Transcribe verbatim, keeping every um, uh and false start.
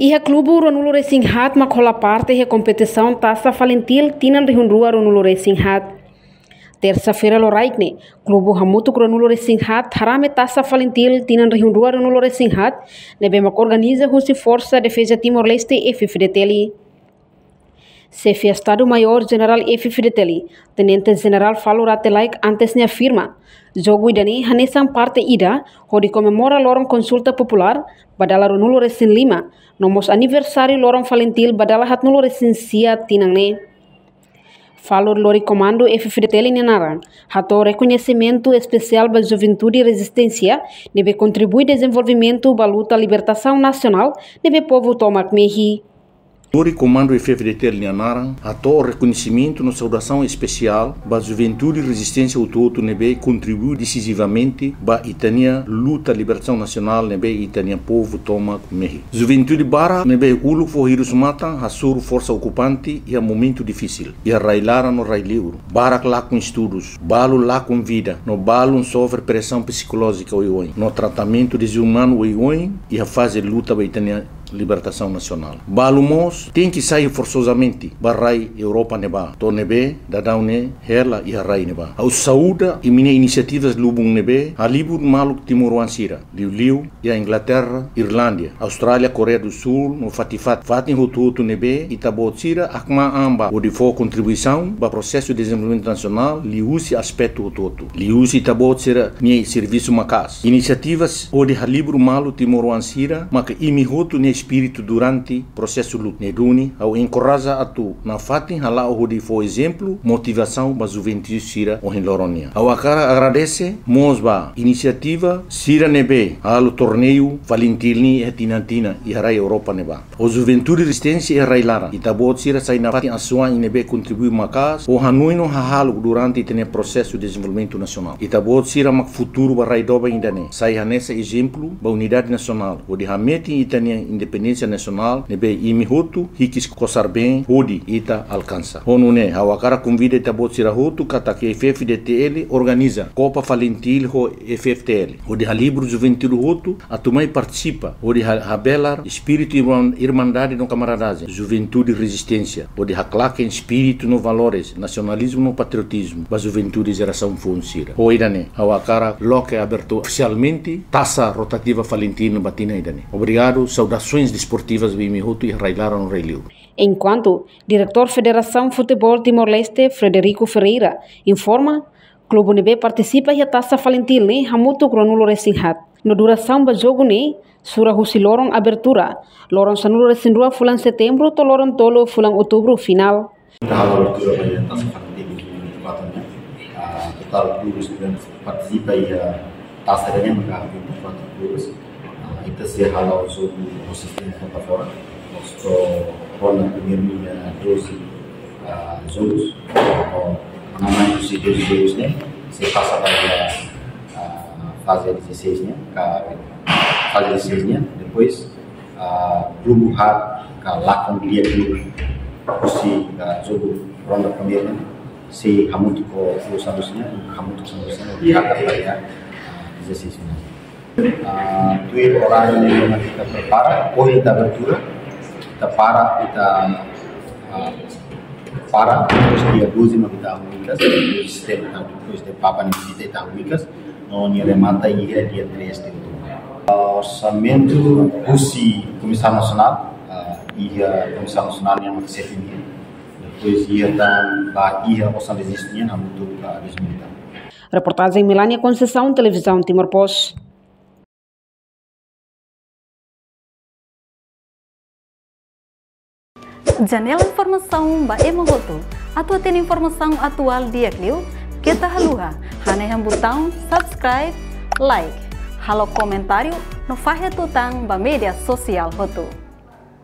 Iha klubu ruanulu-resin-haat mak hola parte iha kompetisaun Tasa Falintil tinan rihun rua ruanulu-resin-haat. Tersa-feira loraik ne'e, klubu hamutuk ruanulu-resin-haat harame Tasa Falintil tinan rihun rua ruanulu-resin-haat, ne'ebé mak organiza husi Forsa Defeza Timor-Leste, F-FDTL. Xefe Estadu-Maiór Jenerál F-FDTL, Tenente Jenerál Falur Rate Laek, antes ne'e afirma, jogu ida-ne'e hanesan parte ida hodi komemora loron konsulta populár ba dala ruanulu-resin-lima, no mós aniversáriu loron Falintil ba dala haatnulu-resin-sia tinan ne'e. Falur lori komandu F-FDTL nia naran, hato'o rekoñesimentu espesiál ba juventude rezisténsia ne'ebé kontribui dezenvolvimentu ba luta libertasaun nasionál ne'ebé povu tomak mehi. Lori komandu F-FDTL nia naran, hato'o rekoñesimentu no saudasaun espesiál ba juventude rezisténsia hotu-hotu ne'ebé kontribui desizivamente ba ita-nia luta libertasaun nasionál ne'ebé ita-nia povu tomak mehi. Juventude barak ne'ebé uluk fó hirus-matan hasoru forsa okupante iha momentu difisil iha rai-laran no rai-liur. Barak lakon estudus, balu lakon vida, no balun sofre presaun psikolójika oioin no tratamentu dezumanu oioin iha faze luta ba ita-nia libertasaun nasionál. Balu mós tenke sai forsozamente ba rai Europa ne'ebá, to'o ne'ebé daudaun ne'e hela iha rai ne'ebá. Ha'u saúda imi-nia inisiativas lubun ne'ebé halibur maluk timoroan sira, liuliu iha Inglaterra, Irlándia, Austrália, Koreia do Sul, no fatin-fatin, fatin hotu-hotu ne'ebé ita-boot sira hakmaan an ba hodi fó kontribuisaun ba prosesu dezenvolvimentu nasionál liuhusi aspetu hotu-hotu. Liuhusi ita-boot sira-nia servisu maka'as. Inisiativas hodi halibur malu timoroan sira maka imi hotu nia espíritu durante prosesu luta. Ne'e duni, ha'u enkoraja atu nafatin hala'o hodi fó ezemplu motivasaun ba juventude sira ohin loron nian. Ha'u hakarak agradese mós ba inisiativa sira ne'ebé halo torneiu Falintil nian iha tinan-tinan iha rai Europa ne'ebá. Ho juventude rezisténsia iha rai-laran, ita-boot sira sai nafatin asuwa'in ne'ebé kontribui maka'as ho hanoin no hahalok durante ita-nia prosesu dezenvolvimentu nasionál. Ita-boot sira mak futuru ba rai doben ida-ne'e. Sai hanesan ezemplu ba unidade nasionál hodi hametin ita-nia independénsia nasionál ne'ebé imi hotu hikis kosar-been hodi ita alkansa. Ho nune'e, ha'u hakarak konvida ita-boot sira hotu katak F-FDTL organiza Kopa Falintil ho F-FDTL hodi halibur juventude hotu atu mai partisipa hodi ha-, habelar espíritu irman-, irmandade no kamaradagem, juventude rezisténsia, hodi haklaken espíritu no valores, nasionalizmu no patriotizmu ba juventude jerasaun foun sira. Ho ida-ne'e, ha'u hakarak loke abertu ofisialmente Tasa Rotativa Falintil ba tinan ida-ne'e. Obrigadu, saudasoens desportivas ba imi hotu iha rai-laran no rai-liur. Enkuantu, Diretór Federasaun Futeból Timor-Leste, Frederico Ferreira, informa, klubu ne'ebé partisipa iha Tasa Falintil ne'e hamutuk ruanulu-resin-haat. No durasaun ba jogu ne'e sura husi loron abertura, loron sanulu-resin-rua fulan Setembru, to'o loron tolu fulan Outubru finál. Ita halo abertura ba iha Tasa Falintil dois mil e vinte e quatro ne'e. Ah, totál klubes ne'ebé partisipa iha tasa ida-ne'e maka vinte e quatro klubes. Ah, ita sei halo jogu ho sistema ponta fora. Mós to'o ronda primeiru nian doze, ah, jogus. Ho, normalmente husi doze jogus ne'e sei pasa ba iha, ah, faze dezasseis ne'e, ka faze dezasseis ne'e. Depois, ah, grupu haat ka lakon di'ak liu husi, ah, jogu ronda primeiru ne'e sei hamutuk ho klube sanulu-resin-neen, hamutuk sanulu-resin-neen, di'ak ba iha, ah, dezasseis finál. Ah, tuir oráriu ne'ebé mak ita prepara, ohin ita abertura, ita para, ita, ah, para, depois dia doze mak ita halo hikas, sistema ita depois de Papa nia vizita ita halo hikas, no nia remata iha dia três de outubro. Ah, orsamentu husi Komisaun Nasionál, ah, iha Komisaun Nasionál nian mak xefe nian, depois iha tan ba iha osan rejistu nian hamutuk, ah, dois mil. Reportajen Melania Conceição, Televizaun Timor Post. Janela informasaun ba ema hotu. Atu hatene informasaun atuál di'ak liu, keta haluha hanehan butaun subscribe, like, halo komentáriu no fahe tutan ba média sosiál hotu.